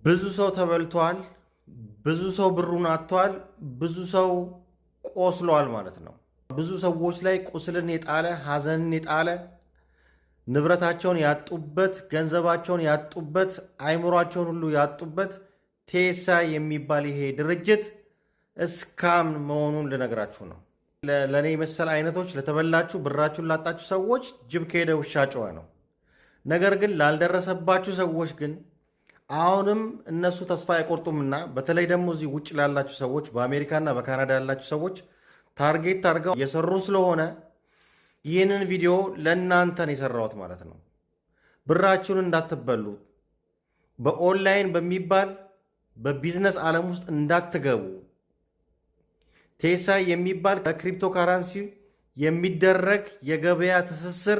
ብዙ ሰው ተበልቷል። ብዙ ሰው ብሩን አጥቷል። ብዙ ሰው ቆስሏል ማለት ነው። ብዙ ሰዎች ላይ ቁስልን የጣለ፣ ሐዘንን የጣለ፣ ንብረታቸውን ያጡበት፣ ገንዘባቸውን ያጡበት፣ አይምሯቸውን ሁሉ ያጡበት TSI የሚባል ይሄ ድርጅት scam መሆኑን ልነግራችሁ ነው። ለእኔ መሰል አይነቶች ለተበላችሁ፣ ብራችሁን ላጣችሁ ሰዎች ጅብ ከሄደ ውሻ ጮኸ ነው። ነገር ግን ላልደረሰባችሁ ሰዎች ግን አሁንም እነሱ ተስፋ አይቆርጡምና በተለይ ደግሞ እዚህ ውጭ ላላችሁ ሰዎች፣ በአሜሪካና በካናዳ ያላችሁ ሰዎች target አድርገው እየሰሩ ስለሆነ ይህንን ቪዲዮ ለእናንተ ነው የሰራሁት ማለት ነው። ብራችሁን እንዳትበሉ፣ በኦንላይን በሚባል በቢዝነስ ዓለም ውስጥ እንዳትገቡ። TSI የሚባል በክሪፕቶ ካረንሲ የሚደረግ የገበያ ትስስር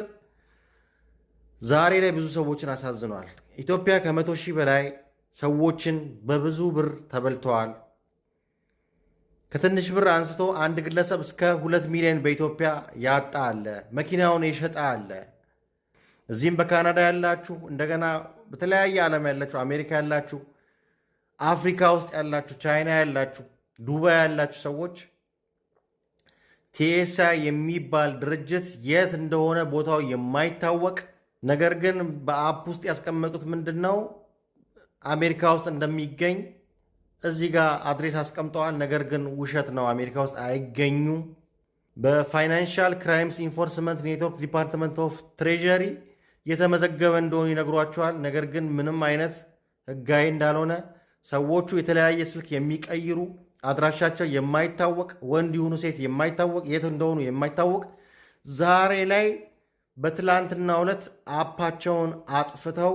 ዛሬ ላይ ብዙ ሰዎችን አሳዝኗል። ኢትዮጵያ ከ100,000 በላይ ሰዎችን በብዙ ብር ተበልተዋል። ከትንሽ ብር አንስቶ አንድ ግለሰብ እስከ 2 ሚሊዮን በኢትዮጵያ ያጣ አለ። መኪናውን የሸጠ አለ። እዚህም በካናዳ ያላችሁ፣ እንደገና በተለያየ ዓለም ያላችሁ፣ አሜሪካ ያላችሁ፣ አፍሪካ ውስጥ ያላችሁ፣ ቻይና ያላችሁ፣ ዱባይ ያላችሁ ሰዎች TSI የሚባል ድርጅት የት እንደሆነ ቦታው የማይታወቅ፣ ነገር ግን በ app ውስጥ ያስቀመጡት ምንድን ነው፣ አሜሪካ ውስጥ እንደሚገኝ እዚህ ጋር address አስቀምጠዋል። ነገር ግን ውሸት ነው፣ አሜሪካ ውስጥ አይገኙም። በ Financial Crimes Enforcement Network Department of Treasury የተመዘገበ እንደሆኑ ይነግሯችኋል። ነገር ግን ምንም አይነት ህጋዊ እንዳልሆነ፣ ሰዎቹ የተለያየ ስልክ የሚቀይሩ፣ አድራሻቸው የማይታወቅ፣ ወንድ ይሁኑ ሴት የማይታወቅ፣ የት እንደሆኑ የማይታወቅ፣ ዛሬ ላይ በትላንትናው ዕለት app ኣቸውን አጥፍተው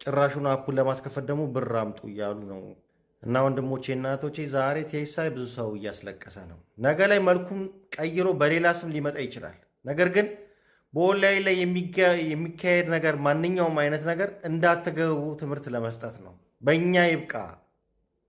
ጭራሹን app ኡን ለማስከፈት ደግሞ ብር አምጡ እያሉ ነው። እና ወንድሞቼ እና እህቶቼ፣ ዛሬ TSI ብዙ ሰው እያስለቀሰ ነው። ነገ ላይ መልኩን ቀይሮ በሌላ ስም ሊመጣ ይችላል። ነገር ግን በኦንላይን ላይ የሚካሄድ ነገር ማንኛውም አይነት ነገር እንዳትገቡ ትምህርት ለመስጠት ነው። በእኛ ይብቃ።